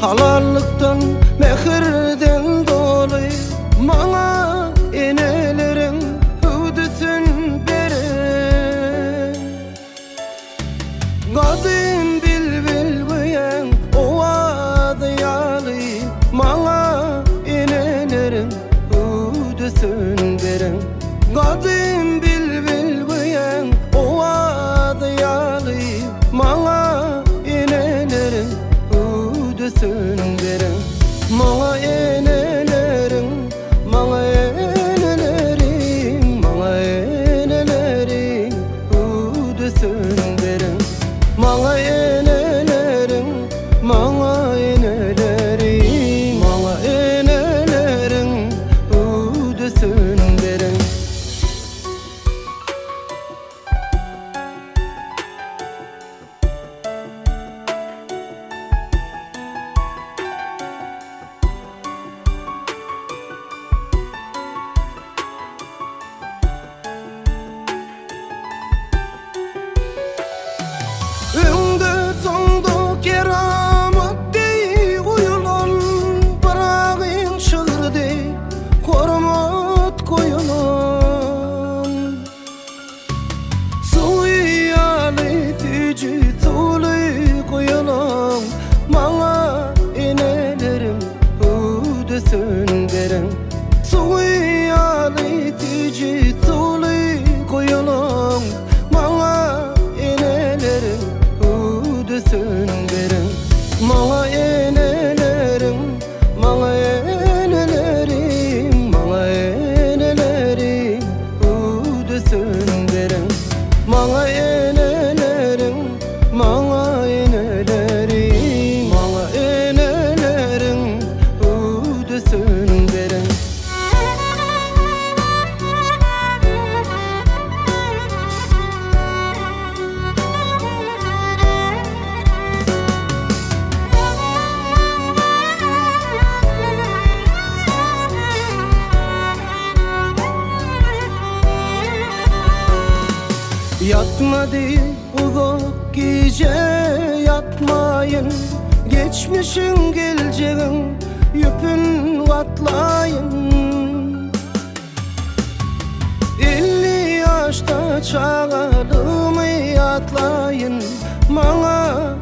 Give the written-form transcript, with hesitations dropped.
Halallykdan, mähirden doly. Maňa eneleriň hüwdüsin beriň. Gadym bilbil göýäň owazy ýaly, Maňa eneleriň hüwdüsin beriň. Gadym bilbil göýäň owazy ýaly, Maňa eneleriň hüwdüsin beriň. Maňa eneleriň, maňa eneleriň, maňa eneleriň hüwdüsin beriň. Maňa eneleriň, maňa eneleriň, maňa eneleriň hüwdüsin beriň. Öňde-soňda keramat deý guýulan, Pyragyň şygry deý hormat goýulan. Suwy ýaly süýji suwly guýulan, Maňa eneleriň hüwdüsin beriň. Suwy ýaly süýji suwly guýulan, Maňa eneleriň hüwdüsin beriň. Maňa eneleriň, maňa eneleriň, maňa eneleriň hüwdüsin beriň. Maňa eneleriň, maňa eneleriň, maňa eneleriň hüwdüsin beriň. Ýatmady uzak gije ýatmaýyn, Geçmişiň geljegiň ýüpün gatlaýyn. 50 ýaşda çagalygymy ýatlaýyn, Maňa